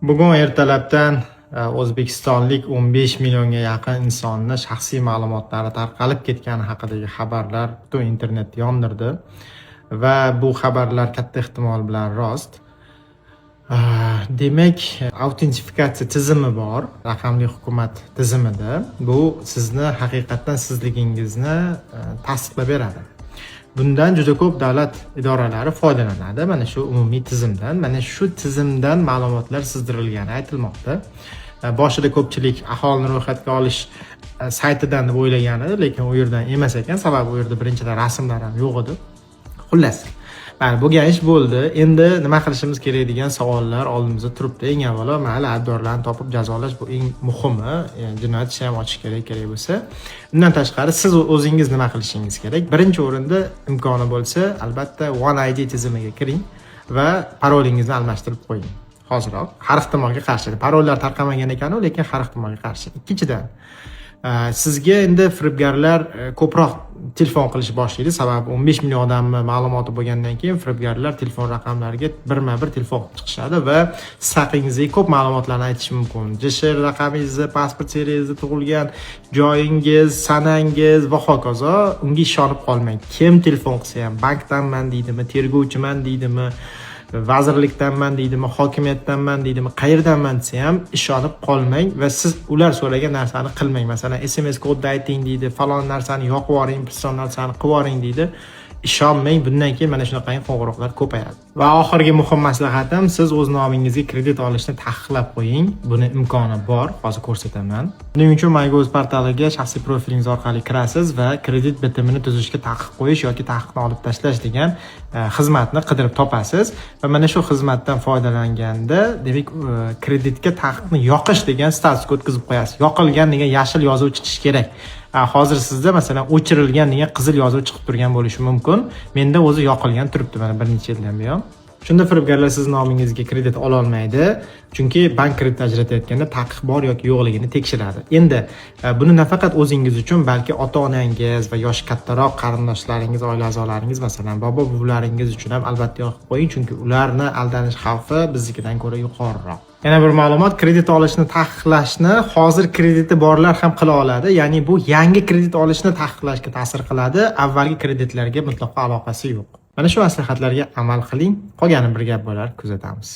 Bugun ertalabdan o'zbekistonlik 15 millionga yaqin insonni shaxsiy ma'lumotlari tarqalib ketgani haqidagi xabarlar butun internetni yondirdi va bu xabarlar katta ehtimol bilan rost. Demak, autentifikatsiya tizimi bor raqamli hukumat tizimida. Bu sizni haqiqatdan sizligingizni tasdiqlab beradi. Bundan juda ko'p davlat idoralari foydalanadi, mana shu umumiy tizimdan. Mana shu tizimdan ma'lumotlar sizdirilgani aytilmoqda. Boshida ko'pchilik aholini ro'yxatga olish saytidan deb o'ylagan edi, lekin u yerdan emas ekan, sababi u yerda birinchidan rasmlar ham yo'q edi. Xullas, mayli, bo'lgan ish bo'ldi. Endi nima qilishimiz kerak degan savollar oldimizda turibdi. Eng avvalo, mayli, aybdorlarni topib jazolash, bu eng muhimi. Yani jinoyat ishi ham ochish kerak, kerak bo'lsa. Undan tashqari, siz o'zingiz nima qilishingiz kerak? Birinchi o'rinda, imkoni bo'lsa, albatta One ID tizimiga kiring va parolingizni almashtirib qo'ying hoziroq, har ehtimolga qarshi. Parollar tarqamagan ekanu, lekin har ehtimolga qarshi. Ikkinchidan, sizga endi firibgarlar ko'proq telefon qilishni boshlaydi, sababi 15 million odamni ma'lumoti bo'lgandan keyin firibgarlar telefon raqamlariga birma bir telefon qilib chiqishadi va siz haqingizdagi ko'p ma'lumotlarni aytishi mumkin: JSHR raqamingizni, pasport seriyangizni, tug'ilgan joyingiz, sanangiz va hokazo. Unga ishonib qolmang. Kim telefon qilsa ham, bankdanman deydimi, tergovchiman deydimi, vazirlikdanman deydimi, hokimiyatdanman deydimi, qayerdanman desa ham, ishonib qolmang va siz ular so'ragan narsani qilmang. Masalan, SMS kodni ayting deydi, falon narsani yoqib yuboring, piston narsani qilib yuboring deydi. Ishonmang. Bundan keyin mana shunaqangi qo'ng'iroqlar ko'payadi. Va oxirgi muhim maslahatim: siz o'z nomingizga kredit olishni taqiqlab qo'ying. Buni imkoni bor, hozir ko'rsataman. Buning uchun MyGov portaliga shaxsiy profilingiz orqali kirasiz va kredit bitimini tuzishga taqiq qo'yish yoki taqiqni olib tashlash degan xizmatni qidirib topasiz va mana shu xizmatdan foydalanganda, demak, kreditga taqiqni yoqish degan statusga o'tkazib qo'yasiz. Yoqilgan degan yashil yozuv chiqishi kerak. Hozir sizda, masalan, o'chirilgan degan qizil yozuv chiqib turgan bo'lishi mumkin. Menda o'zi yoqilgan turibdi mana bir necha yildan buyon. Shunda firibgarlar siz nomingizga kredit ololmaydi, chunki bank kredit ajratayotganda taqiq bor yoki yo'qligini tekshiradi. Endi buni nafaqat o'zingiz uchun, balki ota onangiz va yoshi kattaroq qarindoshlaringiz, oila a'zolaringiz, masalan, bobo buvalaringiz uchun ham albatta yoqib qo'ying, chunki ularni aldanish xavfi biznikidan ko'ra yuqoriroq. Yana bir ma'lumot: kredit olishni taqiqlashni hozir krediti borlar ham qila oladi, ya'ni bu yangi kredit olishni taqiqlashga ta'sir qiladi, avvalgi kreditlarga mutlaqo aloqasi yo'q. Mana shu maslahatlarga amal qiling, qolgani bir gap bo'lar, kuzatamiz.